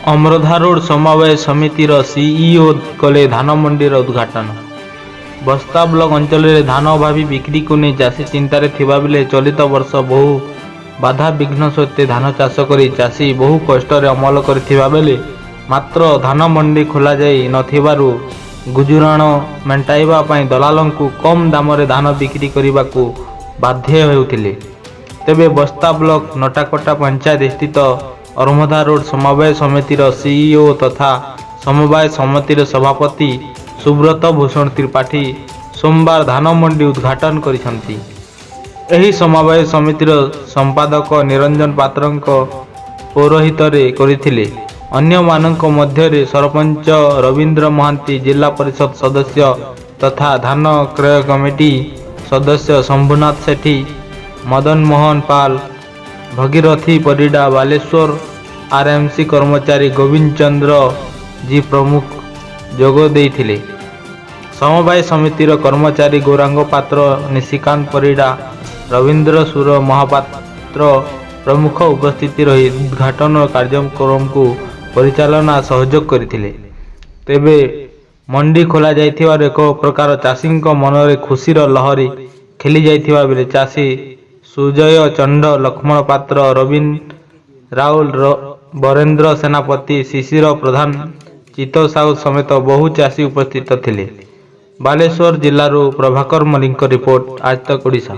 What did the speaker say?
ଅମରଧା road ସମବାୟ ସମିତିର CEO କଲେ ଧାନ ମଣ୍ଡିର ଉଦ୍ଘାଟନ। ବସ୍ତା ବ୍ଲକ ଅଞ୍ଚଳରେ ଧାନ ଅଭାବୀ ବିକ୍ରିକୁ ନେଇ ଚାଷୀ ଚିନ୍ତାରେ ଥିବାବେଳେ ଚଳିତ ବର୍ଷ ବହୁ ବାଧାବିଘ୍ନ ସତ୍ତ୍ୱେ ଧାନ ଚାଷ କରି ଚାଷୀ ବହୁ କଷ୍ଟରେ ଅମଳ କରିଥିବା ବେଳେ ମାତ୍ର ଧାନ ମଣ୍ଡି ଖୋଲାଯାଇ ନଥିବାରୁ ଗୁଜୁରାଣ ମେଣ୍ଟାଇବା ପାଇଁ ଦଲାଲଙ୍କୁ କମ୍ ଦାମରେ ଧାନ ବିକ୍ରି କରିବାକୁ ବାଧ୍ୟ ହେଉଥିଲେ। ତେବେ ବସ୍ତା ବ୍ଲକ ନଟାକଟା ପଞ୍ଚାୟତ ସ୍ଥିତ ଅରମଧା ରୋଡ ସମବାୟ ସମିତିର ସିଇଓ ତଥା ସମବାୟ ସମିତିର ସଭାପତି ସୁବ୍ରତ ଭୂଷଣ ତ୍ରିପାଠୀ ସୋମବାର ଧାନ ମଣ୍ଡି ଉଦ୍ଘାଟନ କରିଛନ୍ତି। ଏହି ସମବାୟ ସମିତିର ସମ୍ପାଦକ ନିରଞ୍ଜନ ପାତ୍ରଙ୍କ ପୌରୋହିତ୍ୟରେ କରିଥିଲେ। ଅନ୍ୟମାନଙ୍କ ମଧ୍ୟରେ ସରପଞ୍ଚ ରବୀନ୍ଦ୍ର ମହାନ୍ତି, ଜିଲ୍ଲା ପରିଷଦ ସଦସ୍ୟ ତଥା ଧାନ କ୍ରୟ କମିଟି ସଦସ୍ୟ ଶମ୍ଭୁନାଥ ସେଠୀ, ମଦନ ମୋହନ ପାଲ, ଭଗୀରଥୀ ପରିଡ଼ା, ବାଲେଶ୍ୱର ଆରଏମ୍ସି କର୍ମଚାରୀ ଗୋବିନ୍ଦ ଚନ୍ଦ୍ର ଜି ପ୍ରମୁଖ ଯୋଗ ଦେଇଥିଲେ। ସମବାୟ ସମିତିର କର୍ମଚାରୀ ଗୌରାଙ୍ଗ ପାତ୍ର, ନିଶିକାନ୍ତ ପରିଡ଼ା, ରବୀନ୍ଦ୍ର ସୁର ମହାପାତ୍ର ପ୍ରମୁଖ ଉପସ୍ଥିତ ରହି ଉଦ୍ଘାଟନ କାର୍ଯ୍ୟକ୍ରମକୁ ପରିଚାଳନା ସହଯୋଗ କରିଥିଲେ। ତେବେ ମଣ୍ଡି ଖୋଲାଯାଇଥିବାରୁ ଏକ ପ୍ରକାର ଚାଷୀଙ୍କ ମନରେ ଖୁସିର ଲହରୀ ଖେଳିଯାଇଥିବା ବେଳେ ଚାଷୀ ସୁଜୟ ଚଣ୍ଡ, ଲକ୍ଷ୍ମଣ ପାତ୍ର, ରବୀନ ରାଉଳ, ବରେନ୍ଦ୍ର ସେନାପତି, ଶିଶିର ପ୍ରଧାନ, ଚିତ୍ତ ସାହୁ ସମେତ ବହୁ ଚାଷୀ ଉପସ୍ଥିତ ଥିଲେ। ବାଲେଶ୍ୱର ଜିଲ୍ଲାରୁ ପ୍ରଭାକର ମଲ୍ଲିକଙ୍କ ରିପୋର୍ଟ, ଆଜ୍ ତକ୍ ଓଡ଼ିଶା।